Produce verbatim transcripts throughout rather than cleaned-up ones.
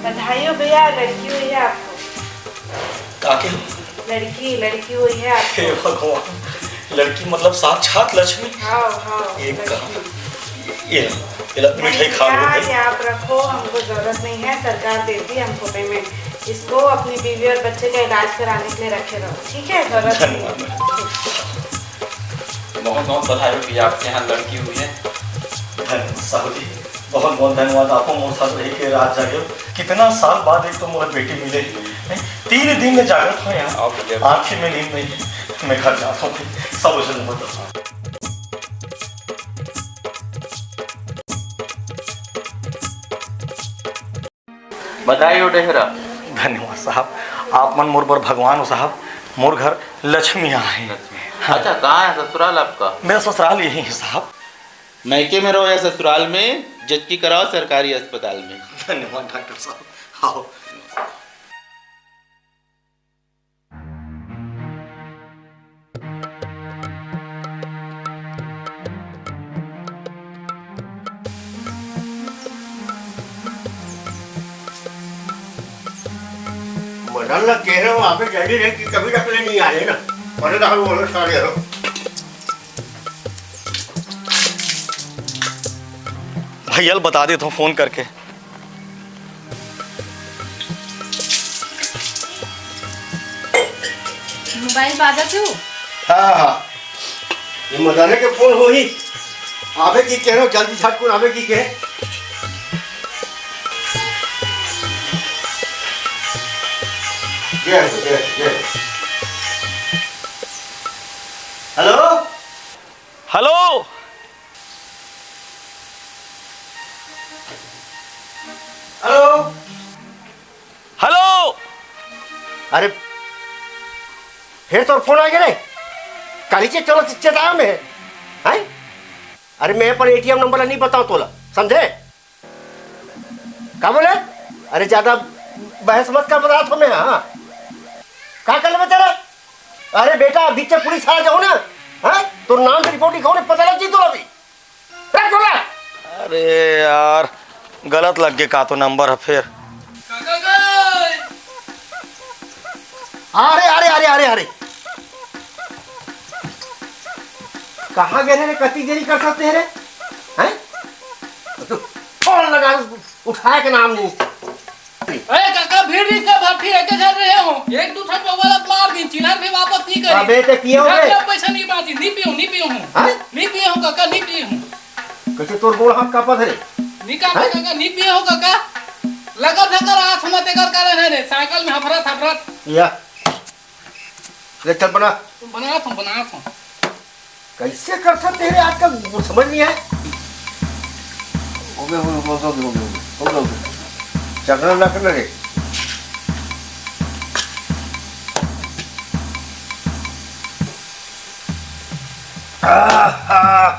बधाई हो भैया, लड़की हुई है आपको। काके? लड़की, लड़की हुई है आपको। हे भगवान, लड़की मतलब साक्षात लक्ष्मी। हाँ, हाँ, एक लड़की। कहा, ये ला, ये ला, मिठाई खा लो। नहीं, ये आप रखो, हमको जरूरत नहीं है, सरकार देती है हमको पेमेंट। इसको अपनी बीवी और बच्चे का इलाज कराने के लिए रखे रहो, ठीक है? जरूरत नहीं है। धन्यवाद मैडम। बहुत बहुत बधाई हो कि आपके यहाँ लड़की हुई है। धन्यवाद साहू जी, बहुत बहुत धन्यवाद। आपो मोर साथ रही के रात जागे हो। कितना साल बाद एक तो मोर बेटी मिले, तीन दिन में जागत हो यहाँ। आप जब आँखें में नींद नहीं है। मैं घर जाता हूँ, सब वचन बहुत। बधाई हो डेहरा। धन्यवाद साहब, आप मन मोर बर भगवान हो साहब। मोर घर लक्ष्मी यहाँ है। लक्ष्मी। हाँ। अच्छा, कहाँ है ससुराल आपका? मेरा ससुराल यही है साहब। मैके में रहो या ससुराल में, जचकी कराओ सरकारी अस्पताल में। धन्यवाद डॉक्टर साहब। आओ। मदन ला कहे रहो, आबे जल्दी रहे कि कभी तक ले नहीं आए ना। अरे दारू वाले सारे हो। भैया ल बता देथों फोन करके। मोबाइल बाजत हे। हाँ, हाँ, ये मदने के फोन होही। आबे की कहे, जल्दी झटकुन आबे की कहे। दे, दे, दे। हेलो? हेलो? हेलो? हेलो? अरे, फेर तोर फोन आ गे रे? काली से चलो, चेताया में, हैं? अरे, मैं अपन एटीएम नंबर ला नहीं बताओ तोला, समझे? का बोले? अरे, ज्यादा बहस मत कर, बता तो मैं, हाँ। का कर लेबे तेरा? अरे बेटा, बीच में पुलिस आ जाओ ना, हाँ? तो नाम से रिपोर्ट लिखाओ ना, पता लग जी तो अभी। रख बोला। अरे यार, गलत लग गे का तो नंबर ह फेर। अरे, अरे, अरे, अरे, अरे। कहाँ गे रे? कति देरी कर सकते हैं रे? हैं? फोन लगा, उठाए के नाम नहीं। अरे काका, भीड़ रिस का भट्ठी एके झन रहे हो, एक दू ठन पौवा ला मार दिन, चिल्हर भी वापस नहीं करी। अबे ते पियो बे। अब पैसा नहीं बाजी, नहीं पियो, नहीं पियो हूँ। हैं? नहीं पियो हूँ काका, नहीं पियो हूँ। कैसे तोर गोड़ हाथ कांपत हे रे? नहीं काका, हैं? काका, नहीं पियो हूँ काका। लगा धकर हाथ में तेकर कारण है रे, साइकिल में हफरत हफरत। या। ले चल बना। बनात हूँ, बनात हूँ। कैसे कर सकते हैं आजकल, वो समझ नहीं आए। हो गया, हो गया, हो गया, हो गया, हो गया, हो गया। चखना ना करना रे। आह, आह।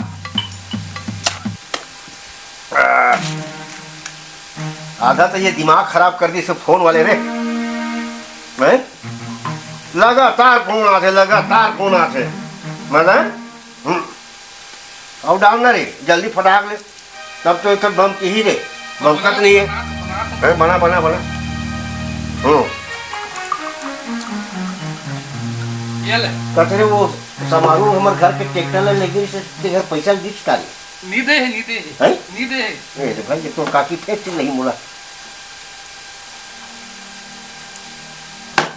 आधा तो ये दिमाग खराब कर दी सब फोन वाले रे। हैं? लगातार फोन आथे, लगातार फोन आथे। मतलब? हम्म। अब डाल ना रे, जल्दी फटाक ले। तब तो एक बम की ही रे, बम कत नहीं है। हैं, बना, बना, बना। हम्म। ये ले। कचरे वो समारोह हमर घर के ट्रैक्टर ले लेके से तेरे घर पैसा दिस का रे? नी दे हे, नी दे हे। हैं? नी दे हे। ए रे भाई, ये तो काकी फेंक नहीं मुड़ा।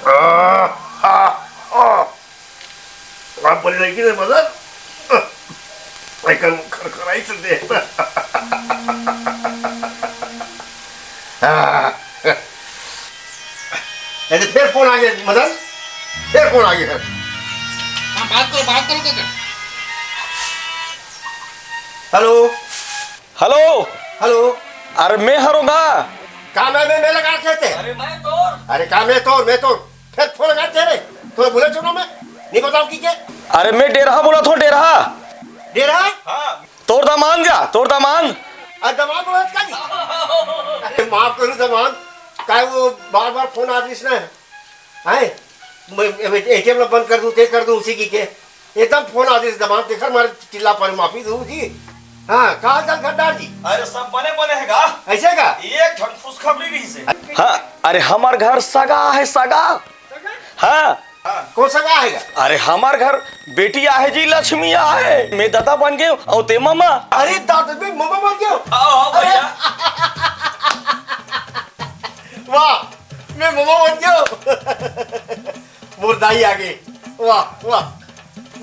आ, आ, आ। आप बोले नहीं कि मदन? एकदम खरखराई से दे। आ, ए, फिर फोन आ गया, मदन। फिर फोन आ गया। हाँ, बात करो, बात करो, काका। हेलो। हेलो। हेलो। अरे, मैं हरों गा। का मैं, मैं, मैं लगा के थे? अरे, मैं तोर। अरे, का मैं तोर, मैं तोर। फिर फोन लगा तेरे। तो बोले चुनो मैं। नहीं बताओ की क्या? अरे, मैं डेरहा बोलत हूँ, डेरहा। डेरहा? हाँ। तोर दामांद जा, तोर दामांद। अरे, दामांद बोलत का जी? अरे, माफ करो दामांद। काय वो बार-बार फोन आतिस ना? हैं? मैं एटीएम ला बंद कर दूं, ते कर दूं, उसी की के? एकदम फोन आतिस दामांद, तेखर मारे चिल्ला परे, माफी दो जी। हाँ, का हाल चाल सरदार जी? अरे, सब बने बने हे गा। अइसे का? एक ठन खुशखबरी रहिस हे। हाँ, अरे, हमर घर सगा हे, सगा। हाँ। हाँ। कोन सगा हे गा? अरे, हमर घर बेटी आहे जी, लक्ष्मी आहे। मैं दादा बन गेंव, अउ तें ममा। अरे, दादा, मैं ममा बन गेंव। हाँ, हाँ, अरे। भैया। वाह, मैं ममा बन गेंव। मोर दाई आगे। वाह, वाह।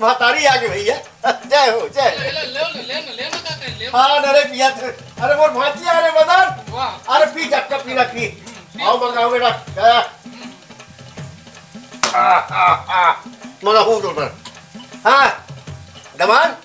महतारी आगे भैया। जय हो, जय हो। ले, ले, ले, ले, ले, ले, काका, ले। हाँ, अरे पिया तू। अरे मोर भांची, अरे मदन। वाह। अरे पी, झटका पी ना, पी। हम्म, पी। आओ, मंगाओ बेटा। हाँ। आ, आ, आ। मंगाओ, हूँ तो पर। हाँ, दमान,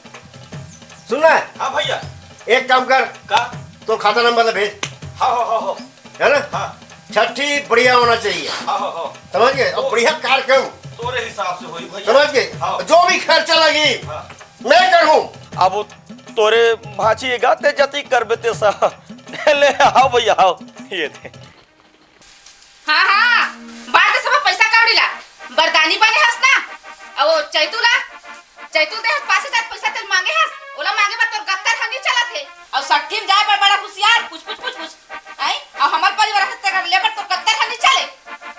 सुन ना। हाँ भैया। एक काम कर। का? तो खाता नंबर ले भेज। हाँ, हाँ, हाँ, हाँ। है ना? हाँ। छट्ठी बढ़िया होना चाहिए। हाँ, हाँ, हाँ। समझ गए? और तो बढ़िया कार्यक्रम। तोरे हिसाब से होई भैया। समझ गए? हाँ। जो भी खर्चा लगी, हाँ। मैं करूँ। अब वो तोरे भांची एगा, तें जतिक करबे तें सा। ले, आओ भैया, आओ। ये दे। हाँ, हाँ, बांट दे सब पैसा कौड़ी ला। बरदानी बने हस ना? अउ चैतू ला? चैतू दे हस पाँच हजार पैसा तेला मांगे हस? ओला मांगे बर तोर गत्तर ह नी चलत हे। अउ सट्ठी म जाए बर बड़ा हुसियार, पुछ, पुछ, पुछ, पुछ। आई? अउ हमर परिवार हस तेकर ले बर तोर गत्तर ह नी चले।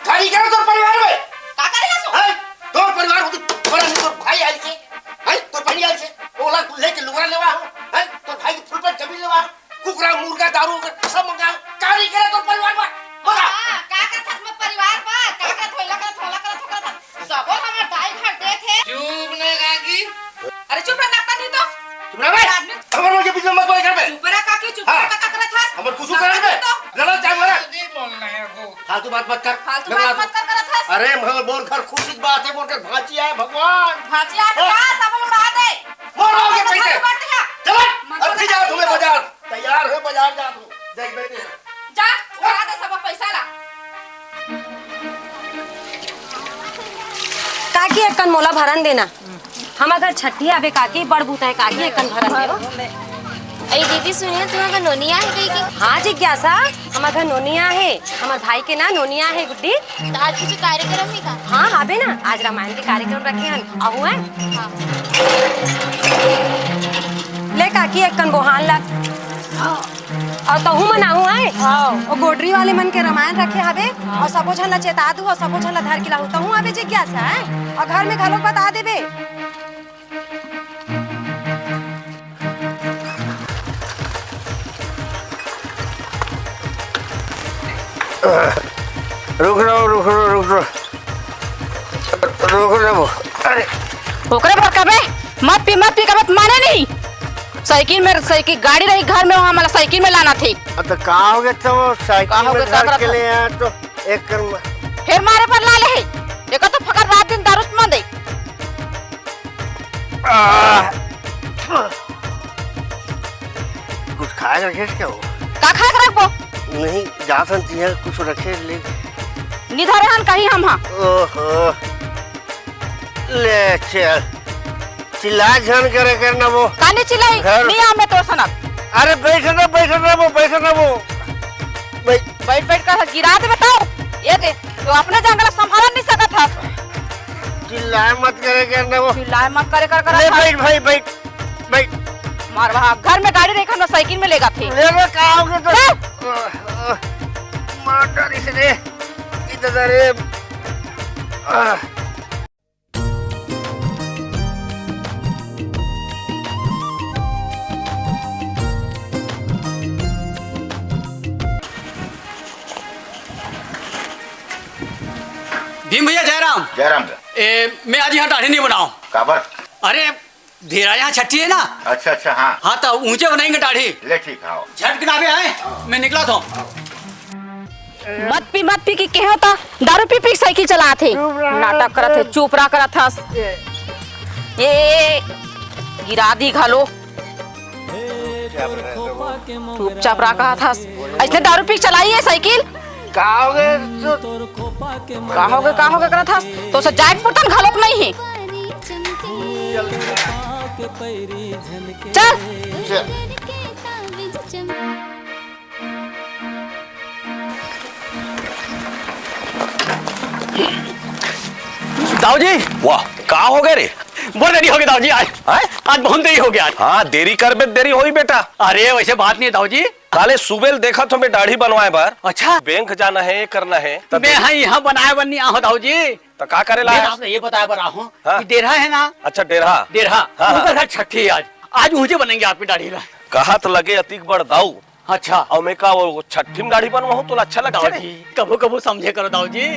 का नी करे तोर परिवार में? का करे हस ओ? हैं? तोर परिवार हो तो तोर, तोर भाई आइल से, हैं? तोर बहिनी आइल से, ओला लेके लुगरा लेवा हो, हैं? तोर भाई के फुल पर जमीन लेवा हो, कुकरा, मुर्गा, दारू वगैरह सब मंगा, का नी करे तोर परिवार में? बता। हाँ, का करत हस मोर परिवार बर? का करत हो, एला करत हो, ओला करत हो, करत हस। सबो हमर दाई घर देत हे। चुप ना काकी। अरे चुप रह, नकता नहीं तो। चुप रह बे। आदमी हमर लोग के बीच में मत बोल घर में। चुप रह काकी, चुप हाँ। रह, का करत हस? हमर कुछ नकता करत नहीं बे। तो। लड़ा चाहे मरा। नहीं बोलना है वो। फालतू बात मत कर। फालतू मैं बात बोला मत कर, करत हस। अरे मोर, मोर घर खुशी की बात है, मोर घर भांची आए भगवान। भांची आए तो हाँ। जा, सब उड़ा दे। मोर लोग के मन पैसे। मत कर। चल, मन अबकी कर। जात हूँ मैं बाजार। तैयार हो, बाजार जात हूँ। देख बेटे। जा, उड़ा दे सब पैसा ला। काकी, एक कन मोला भरन देना। हमर घर छट्ठी आवे काकी, बड़ बूता हे काकी, एक कन भरन देव। अई दीदी, सुनिए, तुम्हार घर नोनी आहे कही के? हाँ जिज्ञासा, हमर घर नोनी आहे, हमर भाई के ना नोनी आहे गुड्डी। त आज कुछ कार्यक्रम हे का? हाँ, हाबे ना, आज रामायण के कार्यक्रम रखे हन, आहू है। हाँ। ले काकी, एक कन बोहान ला। अउ तहूँ मन आहू आए? हाँ। ओ गोडरी वाले मन के रामायण रखे हवे, हाँ। अउ सबो झन ला चेता दू, अउ सबो झन ला धर के लाहू। तहूँ आबे जिज्ञासा आए, अउ घर में घलोक बता देबे। रुक रहो, रुक रहो, रुक रहो। रोक देबो। अरे। ओकरे बर कबे, मत पी, मत पी, कबे त माने नहीं। साइकिल में, साइकिल, गाड़ी रही घर में, वहाँ मला साइकिल में लाना थी। अब तो का हो गया, तो वो साइकिल का हो में गया, धर का के करत ले आया, तो एक कर म- फिर मारे पर ला ले है। एकर तो फकर रात दिन दारू मन दे। आह। कुछ खाए रखे क्या हो? का खाए के रखबो? नहीं, जात हन तिहां कुछ रखे ले। निधरे हन कहीं हम, हाँ। ओहो। ले चल। चिल्ला झन करे करना वो। कानी चिल्लाई? घर नहीं आ मैं तो सनक। अरे बैठ ना, बैठ ना वो, बैठ ना वो। बैठ। बैठ, बैठ कर गिरा दे बताओ। ये दे, तो अपने जंगल संभाल नहीं सकत हस। चिल्लाए मत करे करना वो। चिल्लाए मत करे कर, कर ले हस। बैठ भाई, बैठ, बैठ। मार वहाँ घर में गाड़ी रही, हम साइकिल में लेगा थे। ले रे, का हो गया तो? चल। मार डाल इसे रे। इधर रे। आह। भीम भैया, जयराम। जयराम भैया। ए, मैं आज यहाँ दाढ़ी नहीं बनाऊँ। काबर? अरे, धेरा यहाँ छट्ठी है ना। अच्छा, अच्छा, हाँ। हाँ, तो ऊंचे बनाएंगे दाढ़ी। ले, ठीक है, आओ। झट के नावे आए, मैं निकला था। मत पी, मत पी कि केहो त दारू पी पी के साइकिल चलात हे। चुप रहा नाटक करत हे, चुप रहा करत हस। ए, ए, ए, गिरा दी घलो। चुपचाप रहा कहत हस। ऐसने दारू पी के चलाई हे साइकिल? का हो गए? का हो गए, का हो गए करत हस? तो से जाए के पुरतन घलोक नहीं हे। चल। चल। दाऊ जी। वाह, का हो गए रे? बहुत देरी हो गई दाऊ जी आज। हैं? आज बहुत देरी हो गया आज। हाँ, देरी करबे त देरी होही बेटा। अरे, वैसे बात नहीं दाऊ जी। काले सुबह ले देखत हों मैं दाढ़ी बनवाए बर। अच्छा। बैंक जाना है, ये करना है। त मैं देरी हाँ यहाँ बनाए बर नहीं आहों दाऊ जी। त का करे ला मैं है? आपको ये बताए बर आहों हाँ। कि डेरहा है ना? अच्छा, डेरहा। डेरहा। हाँ, हाँ। उनका घर छठी है आज। आज उनके बनेंगे आपकी दाढ़ी ला। कहत लगे अतिक बड़ दाऊ। अच्छा। अउ मैं का वो छट्ठी में दाढ़ी बनवाहूँ, तोला अच्छा लगथे दाऊ रे? जी, कभू कभू समझे करो दाऊ जी।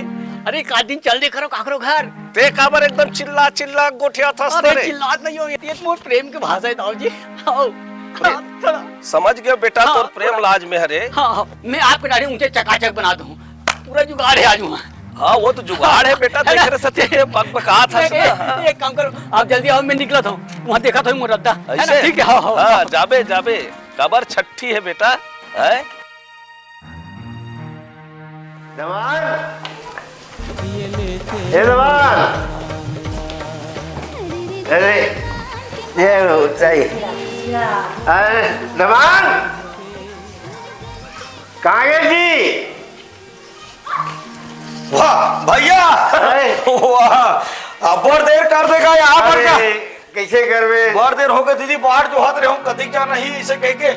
अरे, एक आध दिन चल दे करो काकरो घर। ते काबर एकदम चिल्ला चिल्ला गोठियाथस अरे, रे? चिल्लात नहीं हों, ये तो मोर प्रेम के भाषा है दाऊ जी। आओ, प्रेम? आप थोड़ा समझ गयो बेटा, हाँ, तोर प्रेम थोड़ा। लाज में हरे। हाँ, हाँ, मैं आपके दाढ़ी ऊंचे चकाचक बना दूँ। पूरा जुगाड़ है आज वहाँ। हाँ, वो तो जुगाड़ है बेटा, है ना? देख रहे सत्य के बकबकात हस एक, ना। एक, एक काम करो, आप जल्दी आओ, मैं निकलत हों, वहाँ देखत हों मोर रद्दा, है ना? ऐसे? ठीक है, हाँ, हाँ, हाँ। जाबे, जाबे। काबर छट्ठी है बेटा, हैं? दमान, ए दमान, अरे, ये ऊंचाई, अरे दमान, कहाँ गए जी? वाह भैया, अरे। वाह, अब्बड़ देर कर देगा यहाँ पर अरे, का? कैसे करबे? बड़ देर हो गए दीदी, बाट जोहत रहे हूँ, कतिक जाना ही इसे कह के।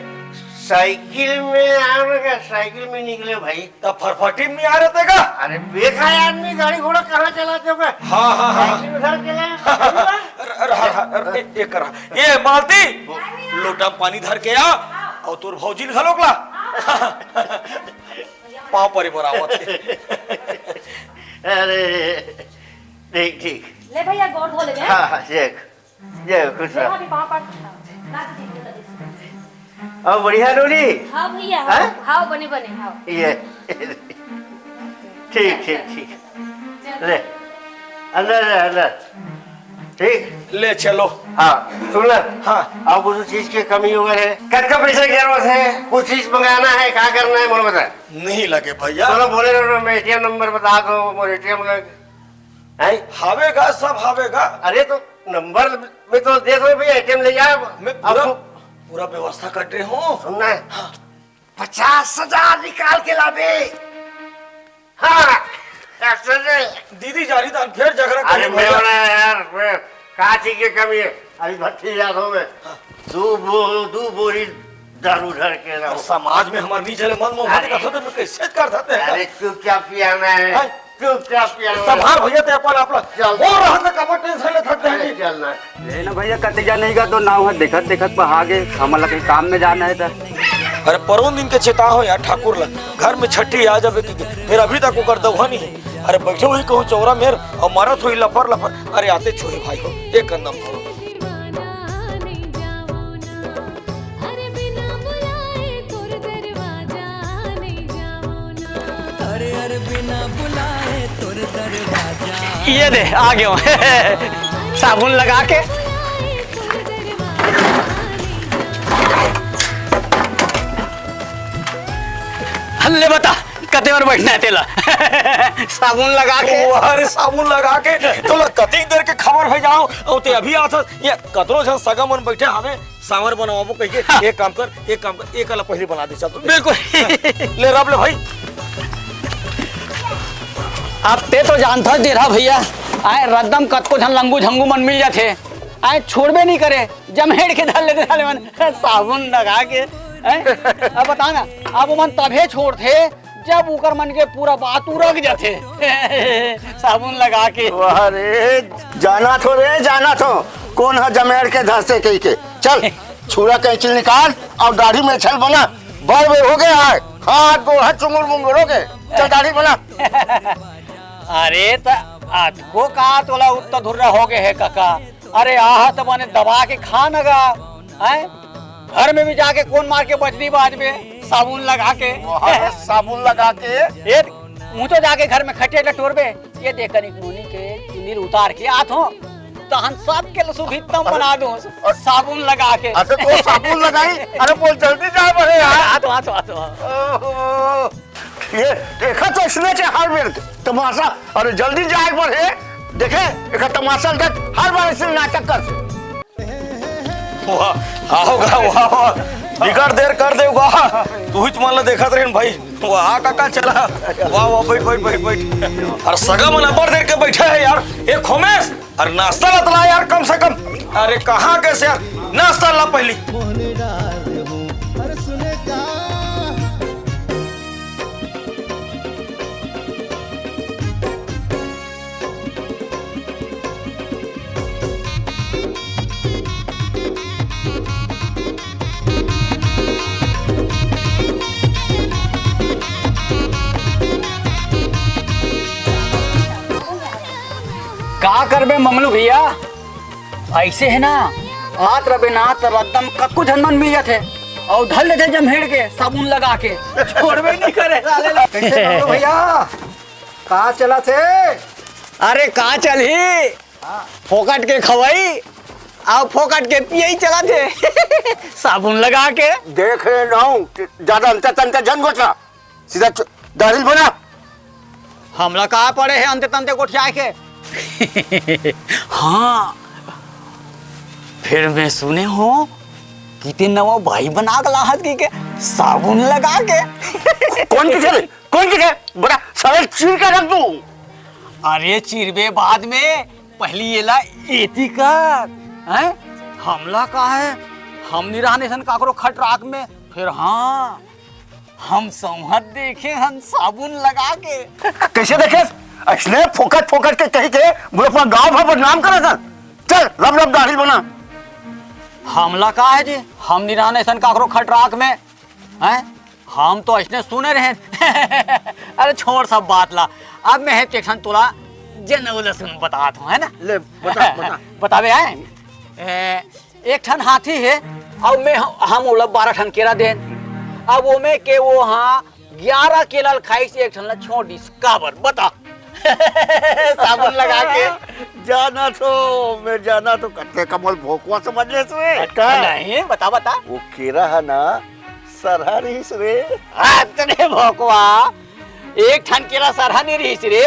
साइकिल में आवे का, साइकिल में निकले भाई। तब फरफटी में नहीं आ रहे थे का? अरे बेकार आदमी गाड़ी घोड़ा कहाँ चलाते हो का? हाँ, हाँ, हाँ। साइकिल में धर के लाए। अरे, अरे, अरे, अरे, एक, एक करा। ये मालती, लोटा में पानी धर के आ, और तोर भौजी घलोक ला। पाँव परे बर आवत हे। अरे, ठीक, ठीक। ले भैया, गोड़ धो ले बे। हाँ, हाँ, जय, जय, खुश ले रहो। अभी पाँव पड़। ना दीदी, बोला दीदी। और बढ़िया नोनी? हाँ भैया, हाँ? हाँ, बने, बने, हाँ। ये। ठीक, ठीक, ठीक। चल। ले, अंदर ले, अंदर। ठीक? ले चलो। हाँ, सुन ना। हाँ। अब कुछ चीज की कमी वगैरह है? कब का पैसा गिरवा है? कुछ चीज मंगाना है, क्या करना है, बोलो बता। नहीं लगे भैया। चलो, बोले रहो, मैं एटीएम नंबर बता दो, वो एटीएम लग-, हैं? हावेगा, सब हावेगा। अरे, तो नंबर में तो दे दो भैया, एटीएम ले जाओ। मैं अब पूरा, सु- पूरा व्यवस्था कर रहे हूँ। सुनना है? हाँ। पचास हजार निकाल के लाबे। हाँ, ऐसे नहीं। दीदी जा रही था, फिर झगड़ा अरे करेंगे मैं भैया। बड़ा यार, मैं का चीज के कमी है? अभी भट्टी याद हो मैं। हाँ। दो बो-, दो बोरी दारू धर के लाओ। अरे समाज में हमारे नहीं चले, मन मोहन अरे। का तो मैं कैसे कर सकते हैं? अरे चुपचाप पियाना है, हाँ। चुपचाप पियाना है। संभाल भैया, ते अपन आप लोग। चल। वो रहत ना, कबर टेंशन ले थक अरे जाएंगे। चल ना। ए ना भैया, कति जाने का तो नाव है, देखत देखत पर आगे, हमन ला कहीं काम में जाना है तो। अरे परोन दिन के चेता हो यार ठाकुर ला, घर में छठी आ जावे की, फिर अभी तक ओकर दउहा नहीं है। अरे बैठे हुई कहूँ चौरा मेर और मारत हुई लफर लफर। अरे आते छुई भाई हो, एक कंदम हो। अरे बिना बुलाए तोर दरवाजा नहीं जाओ ना। अरे, अरे, बिना बुलाए तोर दरवाजा। ये दे, आ गयो। साबुन लगा के। हल्ले बता, कते बार बैठना है तेला? साबुन लगा के। वाह रे, साबुन लगा के। तो ला कतिक देर के खबर भेजाओ, और ते अभी आथस, ये कतरो झन सगा मन बैठे हवे। सांवर बनवाबो कहिके, एक काम कर, एक काम कर, एक वाला पहले बना दे, चल तो। बिल्कुल। ले रब ले भाई। अब ते तो जानथस डेरहा भैया, आए रद्दम कतको झन लंगू झंगू मन मिल जाथे, आए छोड़बे नहीं करे, जमेड़ के धर लेथे साले मन, साबुन लगा के, हैं? अब बता ना, अब ओमन तभे छोड़थे, जब उकर मन के पूरा बात उरग जाथे। साबुन लगा के। वाह रे, जाना थो रे, जाना थो, कोन ह जमेड़ के धरसे कहिके। चल, छुरा कैंची निकाल और दाढ़ी मेछल बना, बड़ बेर हो गया है, हाथ गोड़ हाथ चुंगुर मुंगुर हो गए, चल दाढ़ी बना। अरे त अतको का तोला उत्ता धुर्रा हो गए है काका, अरे आहा त बने दबा के खा न गा, हैं? घर में भी जाके कोन मार के बजनी बाजबे, साबुन लगा के। वाह, साबुन लगा के। ए, मुँह तो जाके घर में खटिया टटोरबे। ये देख कनिक नोनी के चुन्नी उतार के आत हो, तहन सबके ल सुभित्तम बना दो, साबुन लगा के। अच्छा, तो साबुन लगाई? अरे बोल, जल्दी जा बड़े यार। आ तो, आ तो, आ तो, आ। ओहो। ये देखा तो इसने के हर बेर तमाशा, अरे जल्दी जाए पर है, देखे, एक तमाशा देख, हर बार ऐसे नाटक कर। वाह, आओगा, वाह, वाह, बिगड़ देर कर दे, वाह, तू ही तुम्हारा देखत रहे भाई, वाह, काका चला, वाह, वाह, बैठ, बैठ, बैठ, बैठ, अरे सगा मन अब्बड़ देर के बैठे है यार, ए खोमेश, अरे नाश्ता ला तो ला यार, कम से कम। अरे कहाँ कैसे यार, नाश्ता ला पहली। का करबे मंगलू भैया, ऐसे है ना, आत रबे ना त रद्दम कतको झन मन मिल जाथे, अउ धर लेथे जम्हेड़ के साबुन लगा के, छोड़बे नहीं करे साले ला। कैसे मंगलू भैया, का चला थे? अरे का चलही, फोकट के खवई अउ फोकट के पियई चला थे। साबुन लगा के। देख रहे ना हूँ, ज्यादा अंतर तंतर झन गोठिया, सीधा च-, दाढ़ी बना। हमला का पड़े हे अंते तंते गोठियाए के? हाँ, फिर मैं सुने हो कि ते नवा बाई बना के लाहत की के साबुन लगा के। कौन किथे रे? कौन किथे? बड़ा साले चीर के रख दूं। अरे चीरबे बाद में, पहली एला एती कर, हैं? हमला का है? हम नी रहन अइसन काकरो खटराक में। फिर हाँ, हम सौंहत देखे हन साबुन लगा के। कैसे देखे? ऐसने फोकट फोकट के कही के मोला पूरा गांव भर बदनाम करे था। चल, लब लब दाढ़ी बना। हमला का है जी? हम नी रहन अइसन काकरो खटराक में, हैं? हम तो अइसने सुने रहेन। अरे छोड़ सब बात ला, अब मैं हे तेठन तोला जनऊ ल सुन बतात हूँ, है ना? ले, बता, बता। बताबे आए? ए, एक ठन हाथी हे, अउ मैं ह-, हम ओला बारह ठन केरा देन। अब ओमे के वो हाँ ग्यारह केरा ल खाइस, एक ठन ला छोड़ दिस। काबर? बता। साबुन लगा के। जाना तो, मैं जाना तो कत्ते कमल भोकवा समझ ले तू। अच्छा। नहीं, बता, बता। वो केरा है ना, सरहा रहिस रे। अतने भोकवा, एक ठन केरा सरहा नहीं रहिस रे,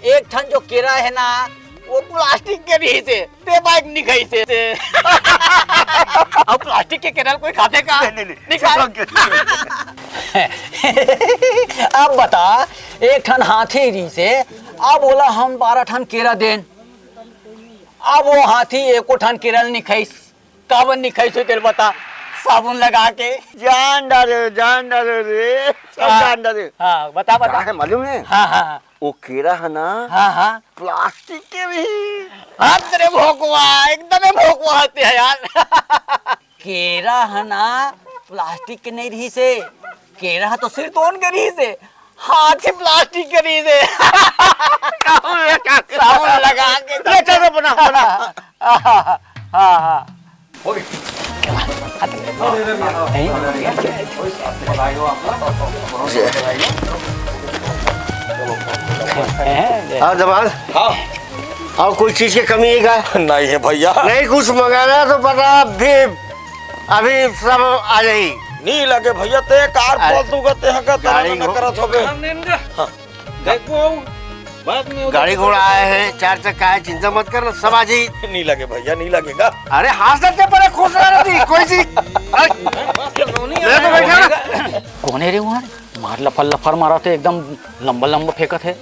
एक ठन जो केरा है ना, वो प्लास्टिक के रहिस हे, ते बाइक नहीं खाइस हे। अब प्लास्टिक के केरा कोई खाथे का? नहीं, नहीं, नहीं। नहीं खाए। अब बता, एक ठन हाथी रहिस हे, अब ओला हम बारह ठन केरा देन, अब वो हाथी एको ठन केरा नहीं खाइस। काबर नहीं खाइस तेल बता, साबुन लगा के। जान डारे, जान डारे रे, सब हाँ, जान डारे। हाँ, बता, बता। का है मालूम है? हाँ, हाँ, हाँ। वो केरा है ना, हाँ, हाँ। प्लास्टिक के रहिस। अरे भोकवा, एकदम भोकवा हते है यार। केरा है ना, प्लास्टिक के नहीं रहिस हे। केरा तो सिरतोन के रहिस हे। हाथी प्लास्टिक के रहिस हे। साबुन लगा के। ले चल रे, बना, बना। हाँ, हाँ। हाँ, जमाल। हाँ। और कोई चीज की कमी है क्या? नहीं है भैया। नहीं, कुछ मंगाना तो बता, अभी, अभी सब आ जाई। नहीं लगे भैया, ते कार अरे, बोल दूंगा, ते हका गाड़ी ना घो-, करत होबे। हाँ। देखो, बाद में गाड़ी घोड़ा आए हैं, चार चक्का है, चिंता मत कर, सब आ जाई। नहीं लगे भैया, नहीं लगेगा। अरे, हंस देते पड़े, खुश रह रही, कोई सी। अरे, ले तो बैठा ना। कौन है रे वहाँ? मार लफर लफर मारा थे एकदम, लंबा लंबा फेंकत है।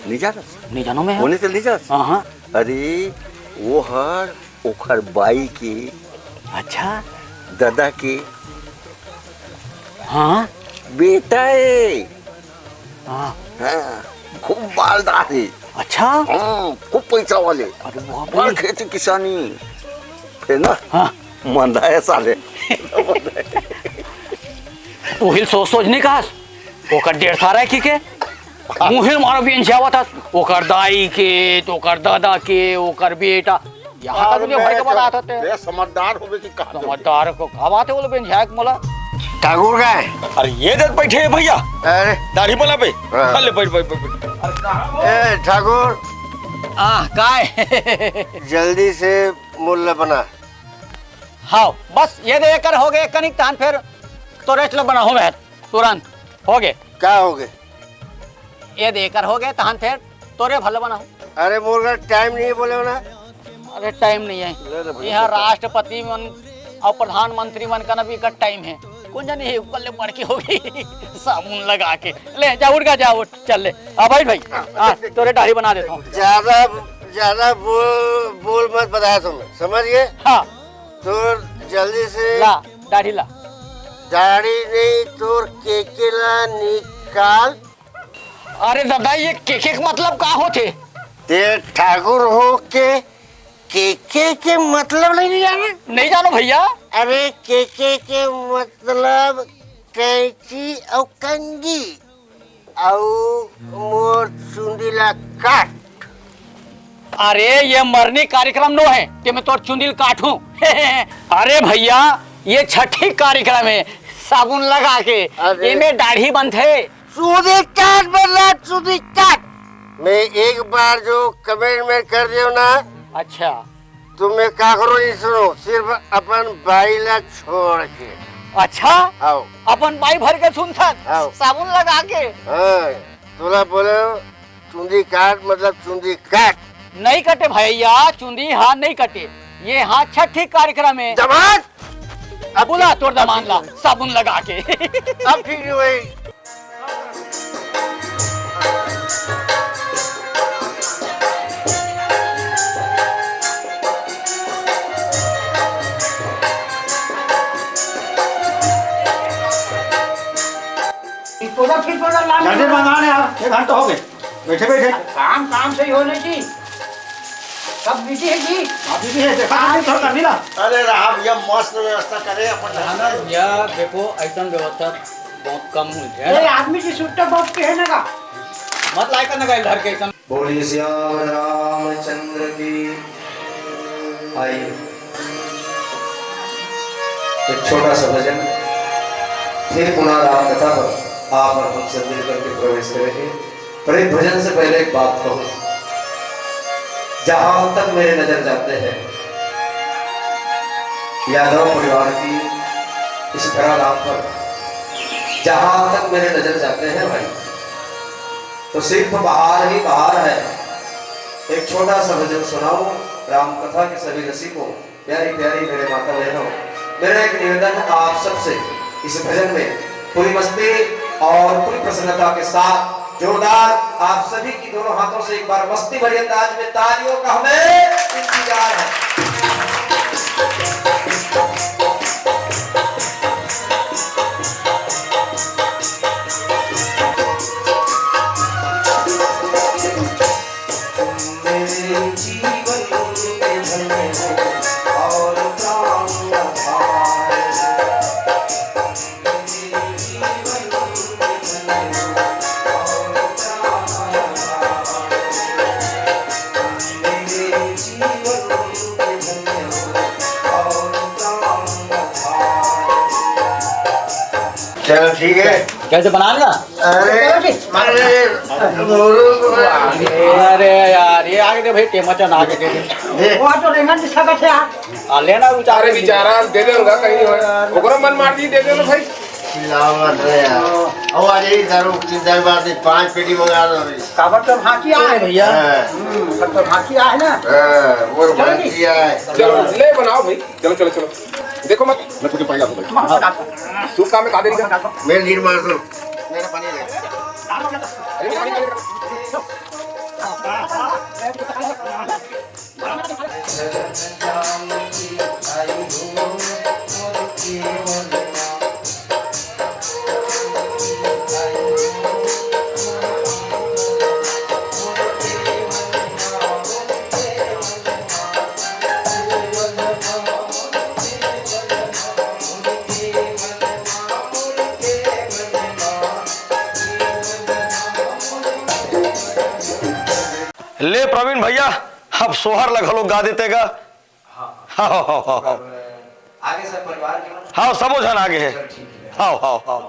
नहीं जाना? नहीं जानो मैं। होने से नहीं जाना? हाँ, हाँ। अरे, वो हर ओखर बाई के, अच्छा। ददा के हाँ। बेटा है। हाँ। हाँ, खूब मालदार है। अच्छा। हाँ, खूब पैसा वाले। अरे बाप रे। बड़ खेती किसानी। फिर ना? हाँ। मंदा है साले। उहिल सोच सोच नहीं कहा। ओकर डेढ़ सारा है की के? मुहे मारो बेंझावत हस, ओकर दाई के, तो ओकर दादा के, ओकर बेटा। यहाँ तक अरे नहीं होए के मैं बता तो, होते। मैं समझदार होबे कि कहा तो समझदार को का बात है, वो लोग बेंझाए के मोला। ठाकुर का है? अरे ये देख बैठे हैं भैया। अरे। दाढ़ी बना बे। हाँ। ले बैठ, बैठ, बैठ, बैठ। ए, ठाकुर। आ, काय? जल्दी से मुल्ला बना। हाँ, बस ये दे एकर हो गए, कनिक तान फिर तो रेस्ट लो बना हो मैं तुरंत हो गए। का हो गए? ये दे एकर हो गए, तहन फिर तोरे भले बनाओ। अरे मोर घर टाइम नहीं है बोले हो ना। अरे टाइम नहीं है। ले रे भैया, यहाँ ले। राष्ट्रपति मन और प्रधानमंत्री मन का ना भी का टाइम है। कौन जाने ये ऊपर ले बढ़ के होगी। साबुन लगा के। ले जा, उठ गा, जा, उठ, चल ले। आ भाई, भाई, हाँ, तोरे दाढ़ी बना देता हूँ। ज्यादा ज्यादा बोल बोल मत, बता तुम्हें, समझ गए? हाँ। तो जल्दी से ला, दाढ़ी ला। दाढ़ी नहीं, तोर केके ला निकाल। अरे दादा, ये केके के मतलब का होथे? ते ठाकुर हो के केके के मतलब नहीं जाना? नहीं जानो भैया। अरे केके के मतलब कैंची और कंगी। अउ मोर चुंदी ला काट। अरे, ये मरनी कार्यक्रम नो है कि मैं तोर चुंदी ल काटूं। अरे भैया, ये छठी कार्यक्रम है, साबुन लगा के अरे। एमे दाढ़ी बनथे। चुंदी काट बल्ला, चुंदी काट। मैं एक बार जो कमेंट में कर दियो ना। अच्छा। तुम मैं काकरो नहीं सुनो, सिर्फ अपन बाई ला छोड़ के। अच्छा? आओ। अपन बाई भर के सुनथन? आओ। साबुन लगा के? हाँ, तोला बोले चुंदी काट, मतलब चुंदी काट। नहीं कटे भैया, चुंदी हाथ नहीं कटे। ये हाथ छठी कार्यक्रम है। जमात! अब बुला तोर दमान ला, साबुन लगा के। अब ठीक नहीं हुई। फिर पौधा, फिर पौधा लाना। ज्यादा मंगा ले यार, एक घंटा हो गए बैठे बैठे। काम काम से ही होने की। सब बिजी है जी। अभी भी है, देखा तो नहीं, थोड़ा कर मिला। अरे रहा भैया, मस्त व्यवस्था करे अपन ढंग से। भैया, देखो, ऐसा व्यवस्था बहुत कम हुई है। ये आदमी की सुट्टा बहुत के है ना का? मत लायक ना का घर के ऐसा। बोलिए सियावर रामचंद्र की। आइए, एक छोटा सा भजन, फिर पुनः राम कथा पर आप और हम सब मिलकर के प्रवेश करेंगे। पर एक भजन से पहले एक बात कहूँ, जहाँ तक मेरे नजर जाते हैं यादव परिवार की इस धराधाम पर, जहाँ तक मेरे नजर जाते हैं भाई, तो सिर्फ बहार ही बहार है। एक छोटा सा भजन सुनाओ राम कथा के सभी रसिकों। प्यारी प्यारी मेरे माता बहनों, मेरा एक निवेदन है आप सबसे, इस भजन में पूरी मस्ती और पूरी प्रसन्नता के साथ जोरदार आप सभी की दोनों हाथों से एक बार मस्ती भरी अंदाज में तालियों का हमें इंतजार है। चलो ठीक है। कैसे बना लेना? अरे, अरे, मोरू को अरे यार, ये आगे दे भाई, टेमा चना आगे दे दे। दे। वो तो रेंगन दिखा के थे यार। आ, लेना उतारे अरे बेचारा, दे दे उनका कहीं हो। ओकरो मन मार दी, दे दे ना भाई। चिल्लाओ मत रे यार। अब आ जाइए दारू, चिंता की बात नहीं, पांच पेटी मंगा दो अभी। काबर तो भांची आ है भैया। हाँ। हम्म, तो भांची आ है ना। हाँ, वो चलो जी। भांची आ है। चलो, ले बनाओ भाई। चलो, चलो, चलो। देखो मत, मैं तुझे पानी ला दूं भाई। शुभ काम में कादे नहीं। मेरे लीड मार दो। मेरा पानी ले। अरे, पानी, पानी, पानी। ले प्रवीण भैया, अब सोहर ल घलो गा देते गा। हाँ। हाँ, हाँ, हाँ, हाँ। आगे सब परिवार के मन? हाँ, सबो झन आगे हे। चल, ठीक है। हाँ, हाँ, हाँ।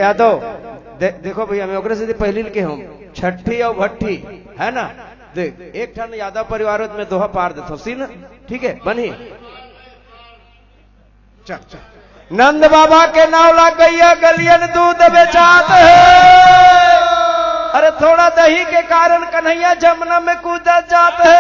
यादव, दे-, देखो भैया, मैं ओकरे से पहली के हूँ, छठी और भट्ठी, है ना? देख, एक ठन यादव परिवार में दोहा पार देथो, सीन, ठीक है, बनी। चल, चल। नंद बाबा के नाव ला गैया गलियन दूध बेचात है। अरे, थोड़ा दही के कारण कन्हैया जमुना में कूदा जात है।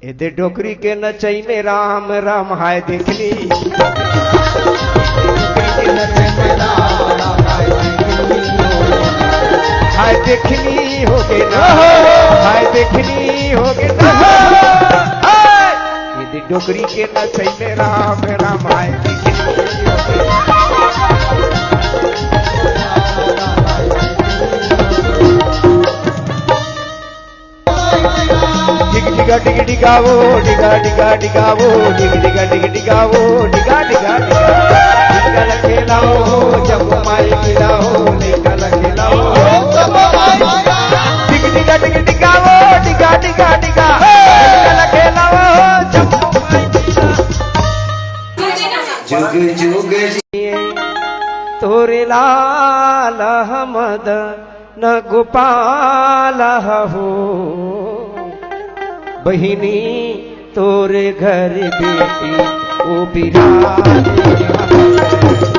ए दे डोकरी के नचई में राम राम हाय देखनी। हाय देखनी हो गे ना, हाय देखनी हो गे ना। हाय, ए दे डोकरी के नचई में राम राम हाय देखनी हो गे ना। डिग डिगा डिग डिगा वो, डिगा डिगा डिगा वो, डिग डिगा डिग डिगा वो, डिगा डिगा डिगा। डिगा लखेला हो, जब माई मिला हो, डिगा लखेला हो। डिग डिगा डिग डिगा वो, डिगा डिगा डिगा। डिगा लखेला हो, जब माई मिला। जुग जुग जिए तोरे लाल हमद न गोपाल हो। बहिनी तोरे घर बेटी ओ बिराजे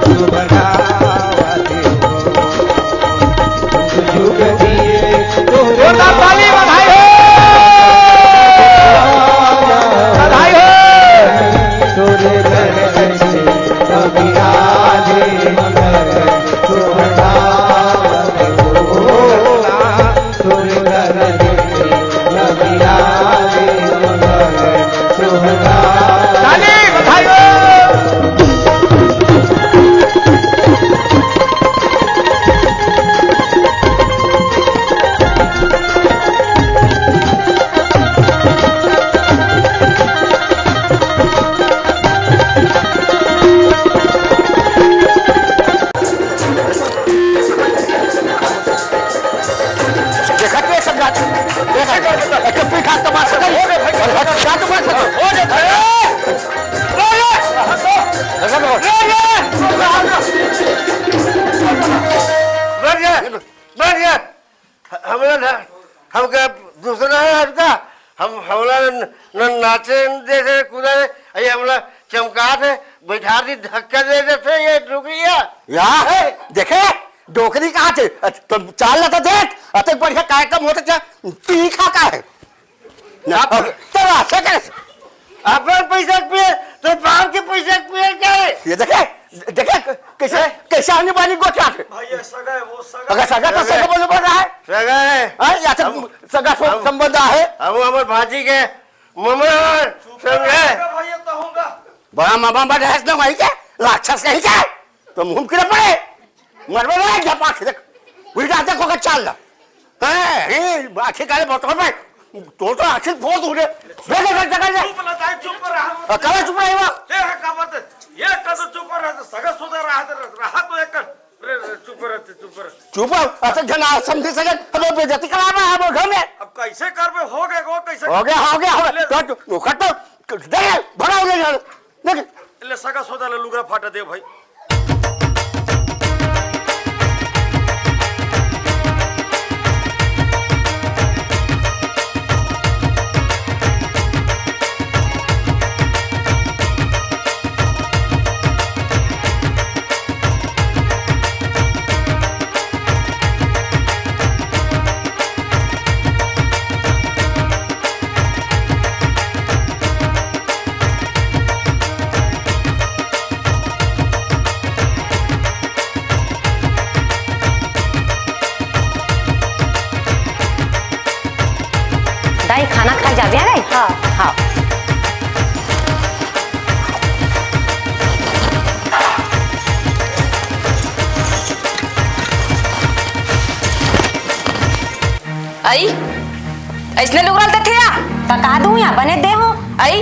सुभरावा दे हो। जुग जिए तोरे जोरदार ताली बधाई हो। बधाई हो। तोरे घर बेटी ओ बिराजे ताली बधाई हो। देखा के सब जात, देखा, अच्छा पीठा तो मार सका, हो गए भाई, अच्छा तो मार सका, हो गए भाई। बढ़िया, बढ़िया। हमरा ना, हमका दूसरा है हटका, हम, हमरा न, न नाचे न देखे, कूदा है, ये हमरा चमकात है, बैठा दी, धक्का दे देते, ये डोकरिया। या है, देखे, डोकरी कहाँ थे? अ, तुम चाल ला तो देख, अते बढ़िया कार्यक्रम होता क्या? तीखा का है? ना, आप अब तो ऐसे करे। अपन पैसा के पिए, तो बाप के पैसा के पिए क्या है? ये देखे, देखे, कैसे, हैं? कैसे आने वाली गोठिया थे? भाई, ये सगा है, वो सगा अगर है। सगा तो सगा है। सगा बोले बोल रहा है। सगा है। हाँ, या तो हम, सगा सो हम, संबंध है। हम हमारे भाजी के ममा है, चुप रहो, समझे? सगा भाई, ये तो होगा। बड़ा मामा बड़ा है ना भाई के, राक्षस कहीं के, तो मुंह किधर पड़े? मरबे रे, जब आँख देख, उल्टा देखो का चाल ला। हैं, हैं, आँखें काले बहुत हो भाई। तो, तो आँखें फोड़ दूँ रे। बे, बे, बे, बे, बे। चुप ना, दाई, चुप रहा। आ, काला चुप रहा है वो? ये है का बात है? ये का तो चुप रहा, तो सगा सुधा रहा, तो रहा तो एक कर। रे, रे, चुप रह, चुप रह। चुप रह, ऐसे जना समझे सके, हमें बेइज्जती करा रहा है वो घर में। अब कैसे कर बे, हो गए, वो कैसे? हो गया, हो गया, हो गया। ले। तो, तो, खत्म। दे, भगा उन्हें घर। देख। ले सगा सौदा ले लुगरा फाटा दे भाई। दाई, खाना खा जाबे रे? हाँ। हाँ। आई, अइसने लुगरा ल देथे या? त का दूं या? बने दे हो। आई,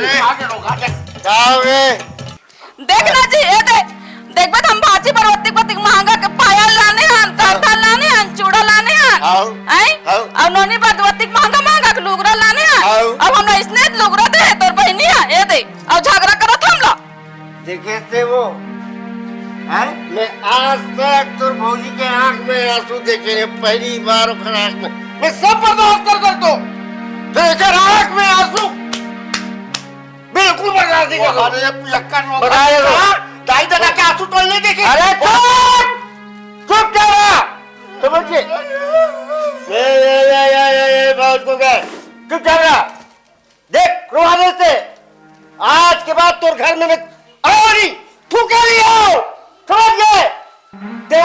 अरे, आगे रोका दे। का हो गे? देख ना जी, ये दे, देखबे त हम भांची बर ओतिक ओतिक महंगा के पायल लाने हन, कंठा लाने हन, चूड़ा लाने हन। आऊ। हैं? आऊ। अउ नोनी बर ओतिक महंगा महंगा के लुगरा लाने हन। आऊ। अब हमरा इसने लुगरा दे हे तोर बहिनी ह, ये दे। अउ झगड़ा करत हमला। देखे से वो, हैं? मैं आज तक तोर भौजी के आंख में आंसू देखे नहीं, पहली बार ओकर आंख में। मैं सब बर्दाश्त कर कर तो, लेकिन आंख में आंसू बिल्कुल बर्दाश्त नहीं कर। अरे, पियक्कड़ लोग। बताए रो। हाँ? दाई दादा के आंसू तो नहीं देखे। अरे, चुप! चुप जा रहा। समझ गए? ये, ये, ये, बहुत हो गया। चुप जा रहा। देख, रोहाने से आज के बाद तोर घर में मैं आऊंगी, थूके नहीं आओ, समझ गए? ते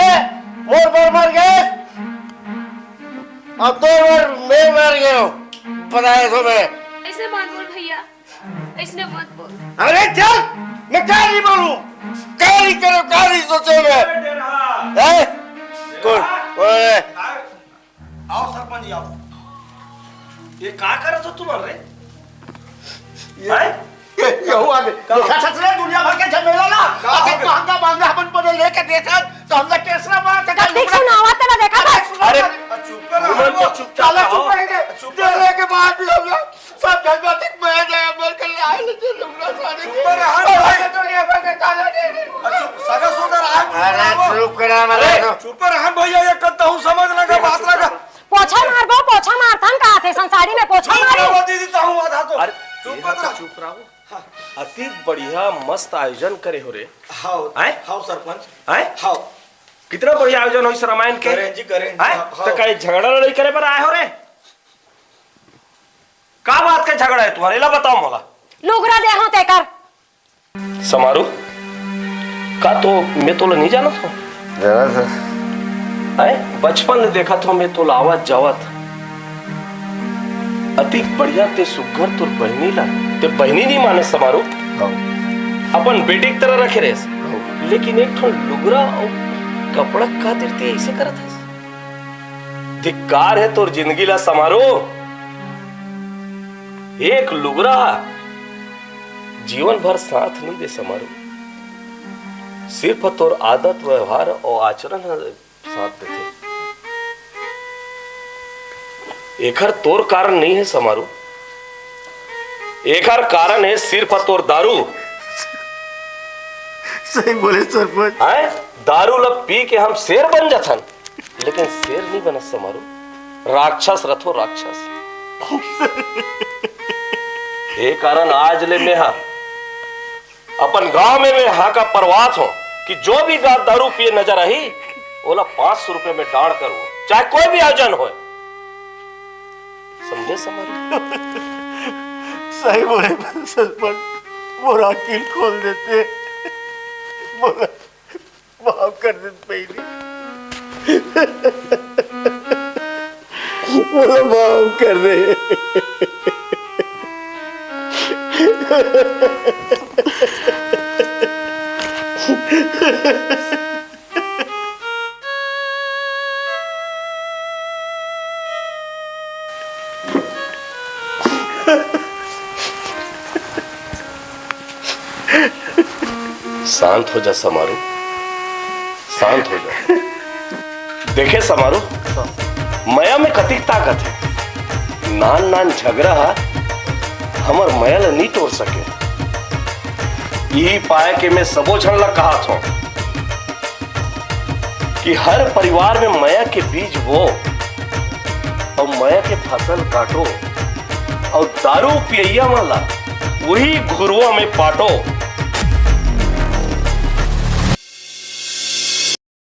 मोर बर मर गए, अब तोर बर मैं मर गया हूँ, बताया तो मैं। ऐसे मत बोल भैया, ऐसने मत बोल। अरे चल, मैं क्या नहीं बोलूं, क्या नहीं करूं, क्या नहीं सोचो मैं। हैं? कौन? ओए। आओ सरपंच जी, आओ। ये का करत हो तुम रे? ये, हैं? ये, ये हुआ बे। का? देखा सच रे, दुनिया भर के झमेला ना। का अबे हो गया? महंगा महंगा अपन बने लेके देसन, तो हमका टेसरा मार के कत्ती सुनावा तेरा देखा अरे, बस। सुनो अरे, ना। चुप कर रहो। तुम तो चुपचाप साला रहो। चुप रह गए। चुप कर। तेरे के बाद भी हम लोग सब झंझट एक मैं नहीं, अमल कर रहा है, लेकिन लुगड़ा सारे चुप कर रहा है भाई। दुनिया भर के ताला दे दे। अच्छा, सगा सुंदर आज चुप अरे, रहो। चुप करा, अरे, अरे, चुप कर रहा है भैया, ये कत्ता हूँ, समझ लगा, बात लगा। पोछा मारबो, पोछा मारथन कहा थे, संसारी में पोछा चुप मारी। रहो दीदी, ताहू आधा तो। अरे, चुप ये मत तो रहो। चुप रहो। हाँ। अति बढ़िया, मस्त आयोजन करे हो रे। हाँ, हैं? हाँ सरपंच। हैं? हाँ। कितना बढ़िया आयोजन होइस रामायण के। करें जी, करें जी, हैं? हाँ, तो हाँ। कहीं झगड़ा लड़ाई करे बर आए हो रे? का बात के झगड़ा है तुम्हारे? ला बताओ मोला। लुगरा दे हो तेकर। समारू, का तो मैं तोला नहीं जानत हो? जानत हस। हैं? बचपन ले देखत हो मैं तोला आवत जावत। अति बढ़िया ते सुग्घर तोर बहिनी ला, ते बहिनी नहीं माने समारू। हाँ। अपन बेटी की तरह रखे रहेस। हाँ। लेकिन एक ठो लुगरा अउ कपड़ा खातिर ते ऐसे करत हस। धिक्कार है तोर जिंदगी ला समारू। एक लुगरा जीवन भर साथ नहीं दे समारू, सिर्फ तोर आदत, व्यवहार अउ आचरण ह साथ देथे। एखर तोर कारण नहीं है समारू, एखर कारण है सिर्फ तोर दारू। सही बोले सरपंच। हैं? दारू ल पी के हम शेर बन जाथन, लेकिन शेर नहीं बनत समारू, राक्षस रथो राक्षस। ये कारण आज ले मेहा अपन गांव में मैं हाका परवात हो कि जो भी गा दारू पिए नजर आही, ओला पाँच सौ रुपए में डांड़ करूं, चाहे कोई भी आयोजन होए। समझे समारू? सही बोले सरपंच, मोर आँखी ल खोल देते, मोला माफ कर देते पहली, मोला माफ कर दे। शांत हो जा समारू, शांत हो जा। देखे समारू, मया में कतिक ताकत हे। नान नान झगरा हा हमर मया ला नी तोड़ सके। यही पाए के मैं सबो झन ला कहा थो कि हर परिवार में मया के बीज बो अउ मया के फसल काटो अउ दारू पियैया मन ला वही घुरवा में पाटो।